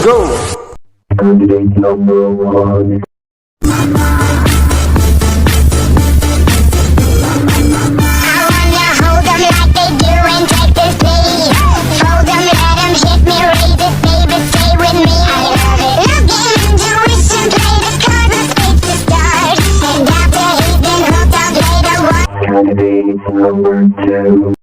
Go! Candidate number 1. I wanna hold 'em like they do in Texas, please. Fold 'em, let 'em hit me, raise it, baby, stay with me. I love it. Love game, intuition, play the cards, the spades to start. And after he's been hooked, I'll play the one. Candidate number 2.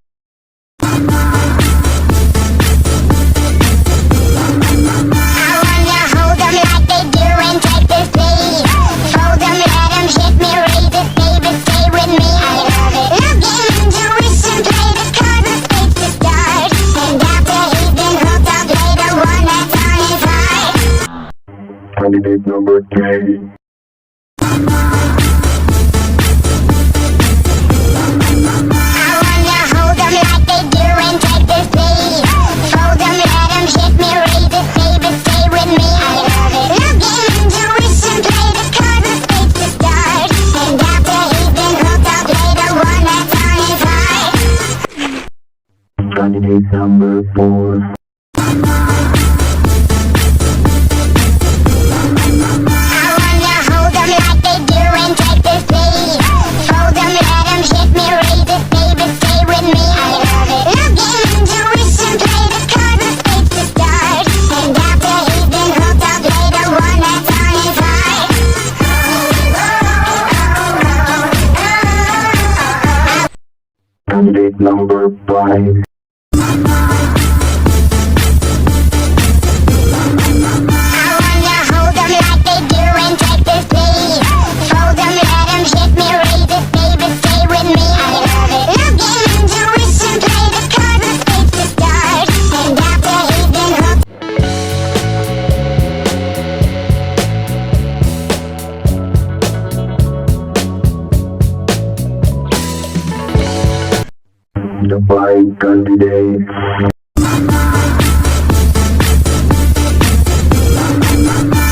I wanna hold 'em like they do in Texas, please. Fold 'em, let 'em hit me, raise it, baby, stay with me. I love it. Love game, intuition, play the cards, the spades to start. And after he's been hooked, I'll play the one that's on his heart. Candidate number 3. I wanna hold 'em like they do in Texas, please. Fold 'em, let 'em hit me, raise it, baby, stay with me. I love it. Love game, intuition, play the cards, the spades to start. And after he's been hooked, I'll play the one that's on his heart. Candidate number 4. I wanna hold 'em like they do in Texas, please. Fold 'em, let 'em hit me, raise it, baby, stay with me. I love it. Love game, intuition, play the cards, the spades to start. And after he's been hooked, I'll play the one that's on his heart. Candidate number 5. I wanna hold 'em like they do in Texas, please. Fold 'em, let 'em hit me, raise it, baby, stay with me. I love it. Love game, intuition, play the cards, the spades to start. And after he's been hooked. The 5 candidates.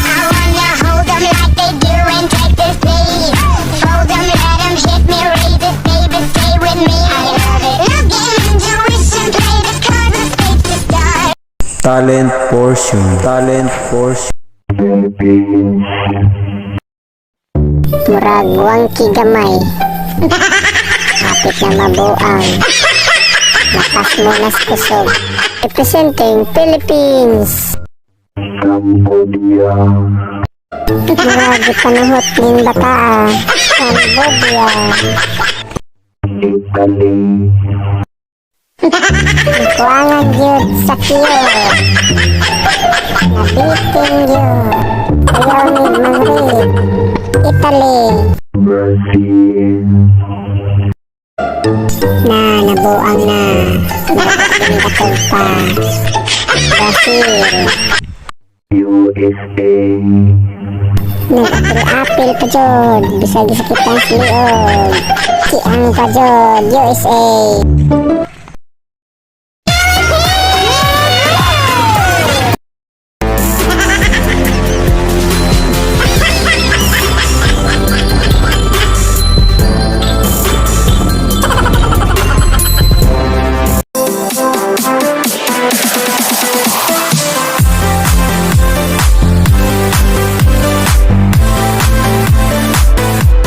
I wanna hold 'em like they do in Texas, please. Fold 'em, let 'em hit me, raise it, baby, stay with me. I love it. Love game, intuition, play the cards, the spades to start. Talent portion. Talent portion. Philippines. Murag wangki gamay. Hapit na mabuang. Lakas mo nas kusog. Representing Philippines. Cambodia. Murag panuhot ning bataa. Cambodia. Italy. Kuangan gyud sa kiyo. Nabitin gyud. Ayaw ni Mangrid. Italy. Brazil. Na, nabuang na. Nabuang pa. Brazil. USA. Nag-apil pa jud. Bisag gisakitan sa liog. Kiang pa jud. USA.